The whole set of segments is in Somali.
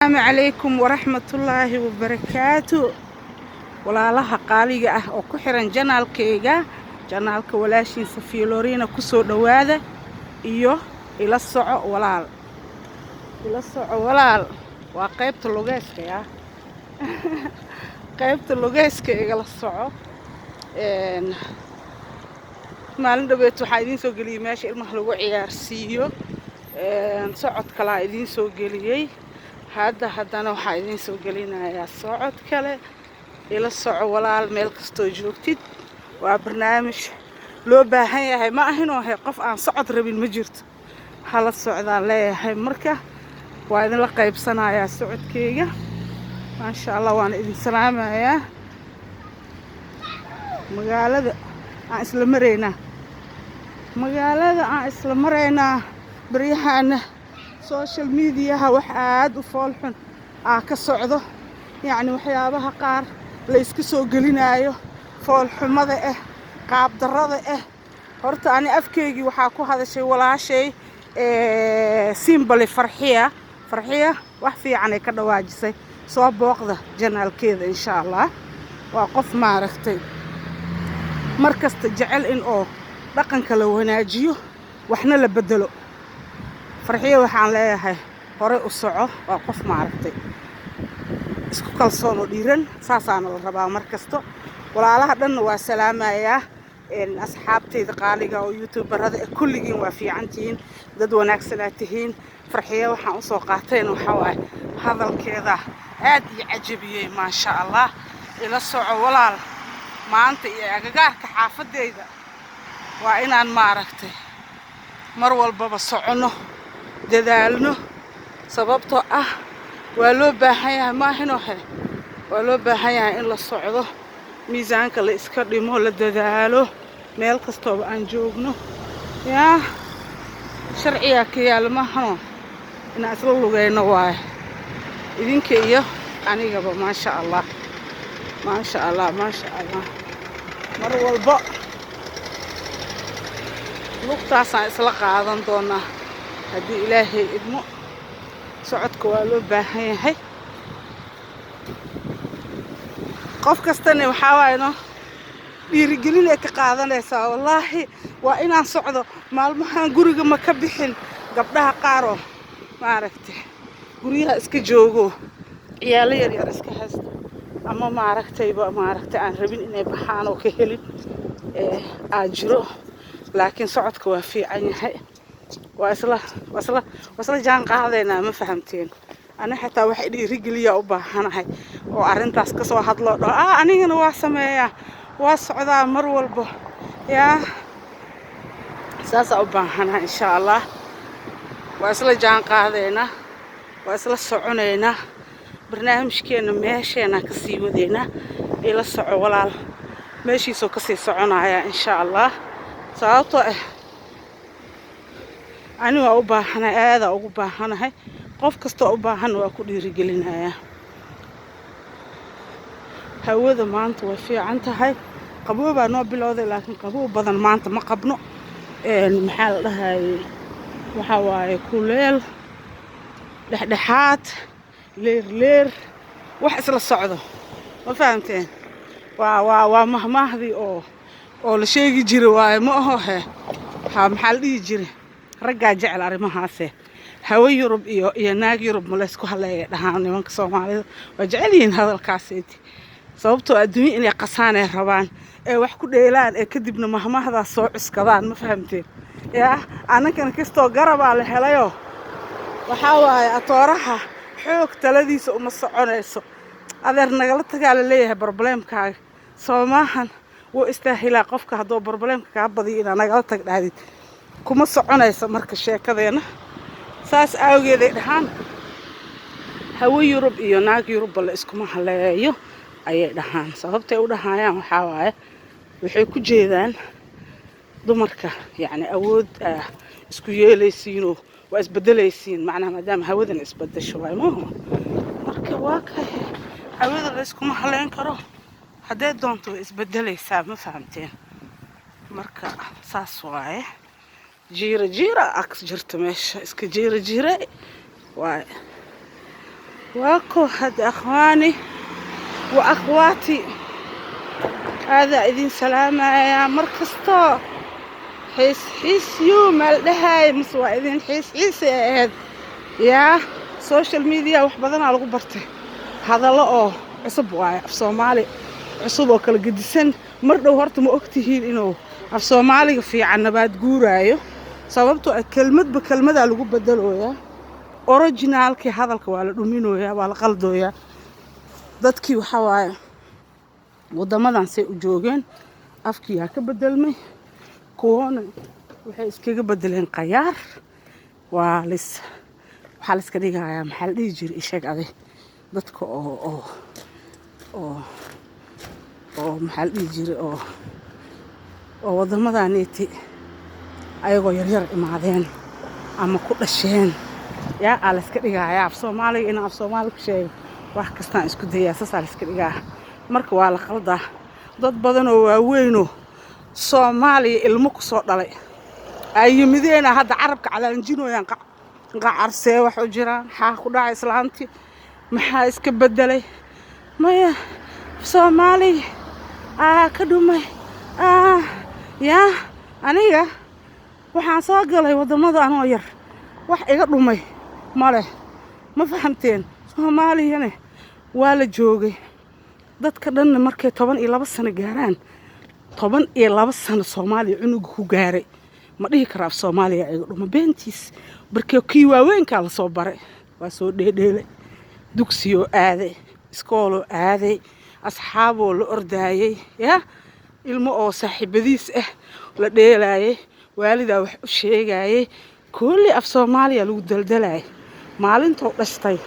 Asalaamu calaykum waraxmatullaahi wabarakaatu. Walaalaha qaaliga ah oo ku xiran channelkayga, channelka walaashiin Safiya Lorina, kusoo dhowaada iyo ila soco walaal, ila soco walaal. Waa qaybta lugeyska, yaa qaybta lugeyska igala soco. Maalin dhaweet waxaa idiin soo geliyey meesha ilmaha lagu ciyaarsiiyo, socod kalaa idiin soo geliyey. Hadda haddana waxaa idiin soo gelinayaa socod kale. Ila soco walaal, meel kastoo joogtid. Waa barnaamij loo baahan yahay, ma ahinoo he qof aan socod rabin ma jirto. Hala socdaan leeyahay. Marka waa idinla qaybsanayaa socodkeyga, maasha Allah. Waana idin salaamayaa. Magaalada aan isla maraynaa, magaalada aan isla maraynaa. Baryahaana social mediaha wax aada u foolxun aa ka socdo, yacni waxyaabaha qaar la iska soo gelinaayo, foolxumada ah, qaabdarrada ah. Horta ani afkeygii waxaa ku hadashay walaashay Simbali Farxiya. Farxiya wax fiican ay ka dhawaajisay. Soo booqda channelkeeda, insha Allah. Waa qof maaragtay mar kasta jecel in oo dhaqanka la wanaajiyo, waxna la bedelo. Farxiya waxaan leeyahay, hore u soco. Waa qof maaragtay isku kalsoon oo dhiiran, saasaana la rabaa mar kasto. Walaalaha dhanna waa salaamayaa, asxaabtayda qaaliga oo youtuberada. Kulligiin waa fiicantihiin, dad wanaagsanaa tihiin. Farxiya waxaan usoo qaatayna waxaa waaye hadalkeeda aad ii cajabiyey, maasha Allah. Ila soco walaal. Maanta iyo agagaarka xaafadeyda waa inaan maaragtay mar walbaba soconno, dadaalno, sababtoo ah waa loo baahan yahay. Maahino he, waa loo baahan yahay in la socdo, miisaanka la iska dhimo, la dadaalo meel kastooba aan joogno. Yaa sharcigaa ka yaalo, maahano inaan isla lugayno waaye, idinka iyo anigaba. Maasha Allah, maasha Allah, maasha Allah. Mar walbo lugtaasaan isla qaadan doonaa haddii Ilaahay idmo. Socodka waa loo baahan yahay. Qof kastana waxaa waaye no dhiirigelin ay ka qaadanaysaa. Wallaahi waa inaan socdo, maalmahan guriga ma ka bixin. Gabdhaha qaaroo maaragtay guryaha iska joogo, ciyaalo yaryar iska haysto, ama maaragtayba maaragtay aan rabin inay baxaan oo ka helin aa jiro, laakiin socodka waa fiican yahay. Waa isla jaan qaadaynaa, ma fahamteen? Ani xataa waxay dhiirigeliyaa u baahanahay oo arrintaas kasoo hadloo dhaho, ah, anigana waa sameeyaa, waa socdaa mar walbo. Yaa saasaa u baahanahay. Insha Allah waa isla jaan qaadaynaa, waa isla soconaynaa, barnaamijkeena meesheenaan kasii wadaynaa. Ila soco walaal meeshiisoo kasii soconaya, insha Allah. Sababtoo ah ani waa u baahanahay, aadaa ugu baahanahay. Qof kastoo u baahanna waa ku dhiirigelinayaa. Hawada maanta way fiican tahay. Qaboobaa noo bilowday, laakiin qaboob badan maanta ma qabno. Maxaa la dhahayay? Waxaa waaye kuleel dhexdhexaad, leer leer, wax isla socdo, ma fahamteen? Waa mahmaahdii oo la sheegi jiray waaye, ma aho he? Ha, maxaa la dhihi jiray? Raggaa jecel arrimahaase. Hawo Yurub iyo naag Yurub ma laysku hadleeya, dhahaan nimanka Soomaalida. Waa jecel yihiin hadalkaaseeti, sababtoo adduunyo inay qasaanay rabaan, ee wax ku dheelaan, ee kadibna mahmahdaas soo cuskadaan, ma fahamteen? Yaa annankana kastoo garabaa la helayoo, waxaa waaye atooraha xoog taladiisa uma soconayso. Adeer, nagala tagaa la leeyahay problemkaaga. Soo maahan? Wuu istaahilaa qofka hadduu problemka kaa badiyo inaad nagala tag dhahdid, kuma soconayso. Marka sheekadeena saas awgeeday dhahaan, hawo Yurub iyo naag Yurubba la iskuma haleeyo, ayay dhahaan. Sababtay u dhahayaan waxaa waaye waxay ku jeedaan dumarka, yacni awood isku yeelaysiinoo waa isbedelaysiin, macnaha maadaama hawadan isbedesho waay, maaha? Marka waa kay, hawada la iskuma haleyn karo, haddee doonto way isbedelaysaa, ma fahamteen? Marka saas waaye. Jiira jiira ag jirta meesha, iska jiira jiire waaye. Waa ko hadda, akhwaani wa akhwaati, aadaa idin salaamayaa. Mar kastoo xiis xiisyu maal dhahaay mise waa idin xiis xiisi ahayd. Yaa social media wax badanaa lagu bartay, hadallo oo cusub waaye, af Soomaali cusub oo kala gedisan. Mar dhow horta ma ogtihiin inuu af Soomaaliga fiican nabaad guuraayo? Sababtoo ah kelmadba kelmadaa lagu bedelooyaa, originaalkii hadalka waa la dhuminooyaa, waa la qaldooyaa. Dadkii waxaa waaye waddamadan say u joogeen, afkii yaa ka bedelmay, kuwoona waxay iskaga bedeleen qayaar. Waa lis waxaa la iska dhigayaa, maxaa la dhihi jiray, isheeg aday, dadka oo maxaa la dhihi jiray, oo waddamadaneeti ayagoo yaryar imaadeen ama ku dhasheen. Yaa aa la iska dhigayaa af Soomaaliga inaan af Soomaali ku sheego, wax kastaan isku dayaa, saasaa la iska dhigaa. Marka waa la qaldaa. Dad badan oo waaweynoo Soomaaliya ilmo ku soo dhalay ay yimideena hadda carabka calaanjinooyaan, qacarsee wax u jiraan, maxaa ku dhacay islaantii, maxaa iska bedelay? Maya, Soomaaliga aa ka dhumay. Yaa aniga waxaan soo galay waddamada anoo yar, wax iga dhumay male. Ma fahamteen? Soomaaliyane waa la joogay. Dadka dhanna markay 12 sano gaaraan, 12 sano Soomaaliya cunuga ku gaaray, ma dhihi karo af Soomaaliya iga dhuma. Beentiis. Barkee kii waaweynkaa lasoo baray, waa soo dheedheelay, dugsiyoo aaday, iskooloo aaday, asxaaboo la ordaayay, yaa ilmo oo saaxiibadiis ah la dheelaayay, waalidaa wax u sheegayay, kulli af Soomaaliya lagu daldalayay. Maalintoo dhashtay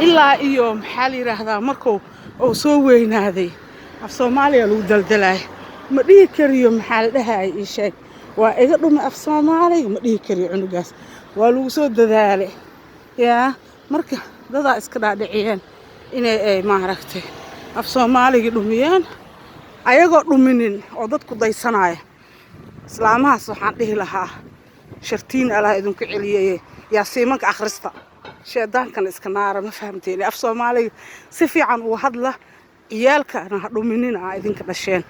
ilaa iyo, maxaa la yidhaahdaa, markuu uu soo weynaaday, af Soomaaliya lagu daldalayay. Ma dhihi kariyo, maxaa la dhahaya, ii sheeg, waa iga dhumay af Soomaaliga, ma dhihi kariyo. Cunugaas waa lagu soo dadaalay. Yaa marka dadaa iska dhaadhiciyeen inay ay maaragtay af Soomaaligii dhumiyeen, ayagoo dhuminin oo dadku daysanaya. Islaamahaas waxaan dhihi lahaa, shartiin Allah idinku celiyaye, yaasiimanka akhrista, sheedaankana iska naara. Ma fahamteen? Af Soomaaliga si fiican uga hadla, ciyaalkana ha dhuminina aa idinka dhasheen.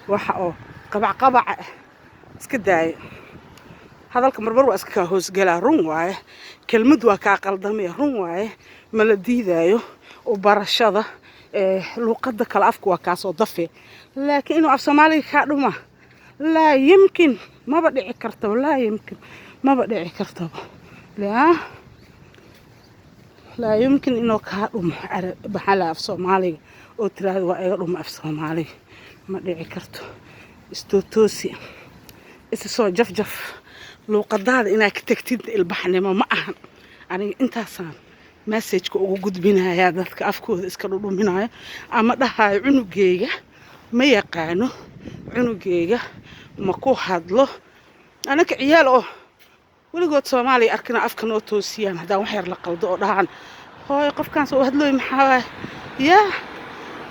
Waxa oo qabacqabaca ah iska daaya. Hadalka marmar waa iska kaa hoosgelaa, run waaye. Kelmad waa kaa qaldamaya, run waaye. Ma la diidaayo u barashada luuqadda kale, afka waa kaasoo dafe, laakiin inuu af Soomaaliga kaa dhuma, laa yumkin, maba dhici kartaba, laa yumkin, maba dhici kartaba, laa laa yumkin inuu kaa dhumo. Maxaa la af Soomaaliga oo tiraahdo waa iga dhuma af Soomaaliga, ma dhici karto. Istootoosi, isa soo jafjaf. Luuqadaada inaad ka tegtid ilbaxnimo ma ahan. Aniga intaasaan messageka ugu gudbinayaa dadka afkooda iska dhudhuminaya ama dhahayo cunugeyga ma yaqaano, cunugeyga ma ku hadlo. Anaka ciyaal oo weligood Soomaaliya arkina afka noo toosiyaan haddaan wax yar la qaldo, oo dhahaan, "Hooyo, qofkaan soo hadlooy maxaa waay?" Yaa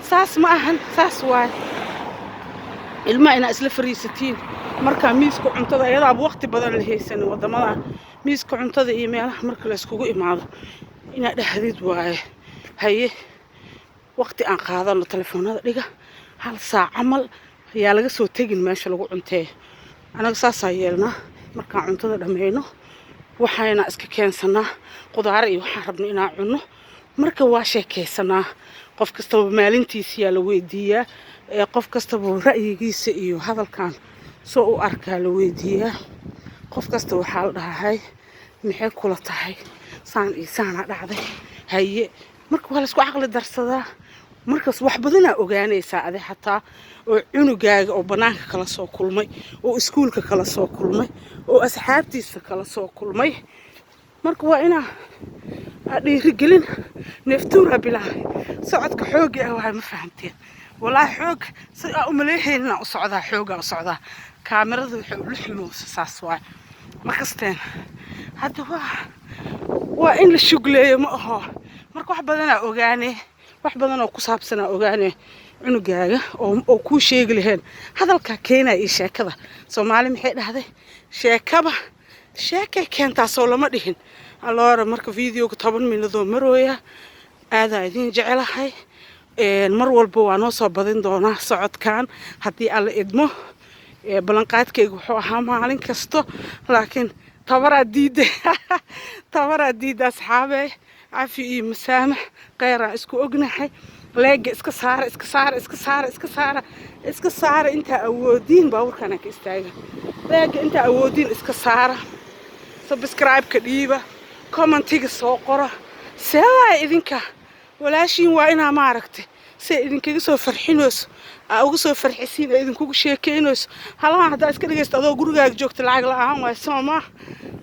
saas ma ahan, saas waay. Ilmaha inaa isla fariisatiin markaa miiska cuntada, iyadaaba waqti badan la haysanin waddamada, miiska cuntada iyo meelaha marka la iskugu imaado inaad dhahdid waaye, "Haye, waqti aan qaadano, telefoonada dhiga, hal saac camal ayaa laga soo tegin meesha lagu cunteeyo." Anaga saasaa yeelnaa. Markaan cuntada dhammayno, waxayna iska keensanaa qudaaro iyo waxaan rabno inaan cunno. Marka waa sheekaysanaa, qof kastaba maalintiisiyaa la weydiiyaa, ee qof kastaba ra'yigiisa iyo hadalkan soo u arkaa la weydiiyaa. Qof kasta waxaa la dhahaa, "Maxay kula tahay? Saan iyo saanaa dhacday." Haye, marka waa laisku caqli darsadaa. Markaas wax badanaa ogaanaysaa adi xataa oo cunugaaga oo bannaanka kala soo kulmay, oo iskuulka kala soo kulmay, oo asxaabtiisa kala soo kulmay. Marka waa inaa aa dhiirigelin. Neeftuuraa bilaabay, socodka xoogga ah waay. Ma fahamteen? Walaahi xoog si aa umaleehaynin u socdaa, xoogaa u socdaa. Kaamirada waxay ula xumoosa, saas waay. Ma kasteen? Hadda waa in la shugleeyo, ma aho? Marka wax badanaa ogaane, wax badan oo ku saabsanaa ogaane cunugaaga oo kuu sheegi laheen. Hadalkaa keenaya iyo sheekada. Soomaali maxay dhahday? Sheekaba sheekay keentaasoo lama dhihin. Alloora, marka videoga 10 minadoo marooya. Aadaa idiin jecelahay. Mar walba waa noo soo badin doonaa socodkan haddii Alla idmo. Ballanqaadkayga wuxuu ahaa maalin kasto, laakiin tabaraa diida, tabaraa diida. Asxaabe, cafi iyo masaamax, kheyraa isku ognahay. Like-ga iska saara, iska saara, iska saara, iska saara, iska saara intaa awoodiin. Baabuurkaana ka istaaga. Like-ga intaa awoodiin iska saara, subscribe-ka dhiiba, commentiga soo qora. See waay idinka walaashiin? Waa inaa maaragtay say idinkaga soo farxinayso, aa uga soo farxisiin, ee idinkugu sheekeynayso. Halahan haddaa iska dhegaysto adoo gurigaaga joogta, lacag la-aan waay, soo maa?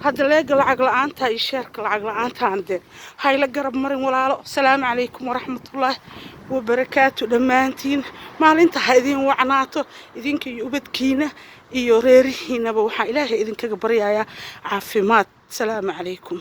Hadda like-ga lacag la-aanta iyo share-ka lacag la-aantaan dee hayla garab marin, walaalo. Asalaamu calaykum waraxmatullaahi wabarakaatu. Dhammaantiin maalinta ha idin wacnaato, idinka iyo ubadkiina iyo reerihiinaba. Waxaa Ilaahay idinkaga baryayaa caafimaad. Asalaamu calaykum.